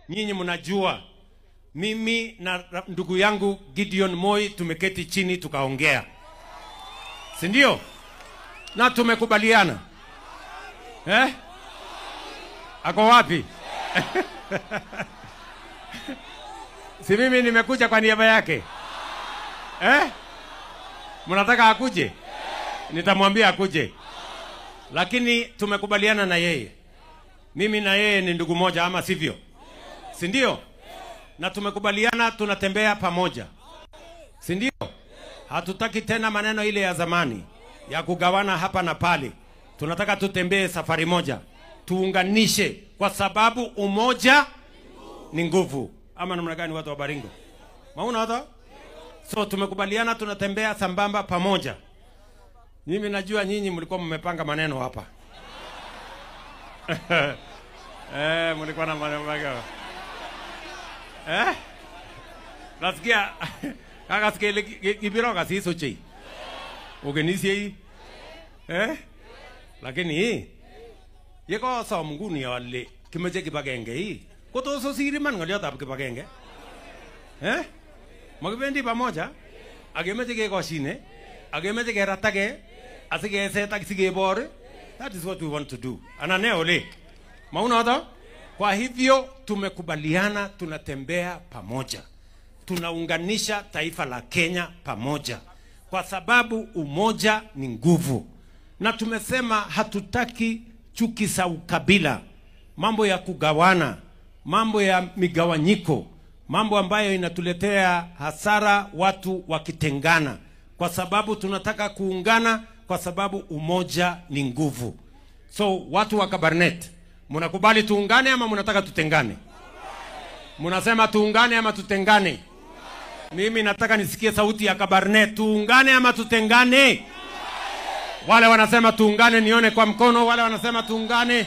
Nyinyi mnajua mimi na ndugu yangu Gideon Moi tumeketi chini tukaongea, si ndio? Na tumekubaliana. Eh? Ako wapi? Si mimi nimekuja kwa niaba yake? Eh? Mnataka akuje? Nitamwambia akuje. Lakini tumekubaliana na yeye. Mimi na yeye ni ndugu moja, ama sivyo? Si ndio? Na tumekubaliana tunatembea pamoja. Si ndio? Hatutaki tena maneno ile ya zamani ya kugawana hapa na pale. Tunataka tutembee safari moja. Tuunganishe, kwa sababu umoja ni nguvu. Ama namna gani watu wa Baringo? Mauna hata? So tumekubaliana tunatembea sambamba pamoja. Mimi najua nyinyi mlikuwa mmepanga maneno hapa. Mlikuwa na maneno mengi. Eh? Nasikia kaka sikia kibiroga si sochi. Ugenisi eh? Lakini hii yeko som nguni ale kimeche kibagenge hii. Kotos osir iman ng'oliotab kibagenge. Eh? Makibendi pamoja, akemeche kekoshine, akemeche keratage, asikeset ak sikebor. That is what we want to do. Ana ne ole? Maunoto? Kwa hivyo tumekubaliana tunatembea pamoja. Tunaunganisha taifa la Kenya pamoja. Kwa sababu umoja ni nguvu. Na tumesema hatutaki chuki za ukabila, mambo ya kugawana, mambo ya migawanyiko, mambo ambayo inatuletea hasara watu wakitengana. Kwa sababu tunataka kuungana, kwa sababu umoja ni nguvu. So watu wa Kabarnet, mnakubali tuungane ama mnataka tutengane? Mnasema tuungane ama tutengane? Mimi nataka nisikie sauti ya Kabarnet, tuungane ama tutengane? Wale wanasema tuungane nione kwa mkono, wale wanasema tuungane.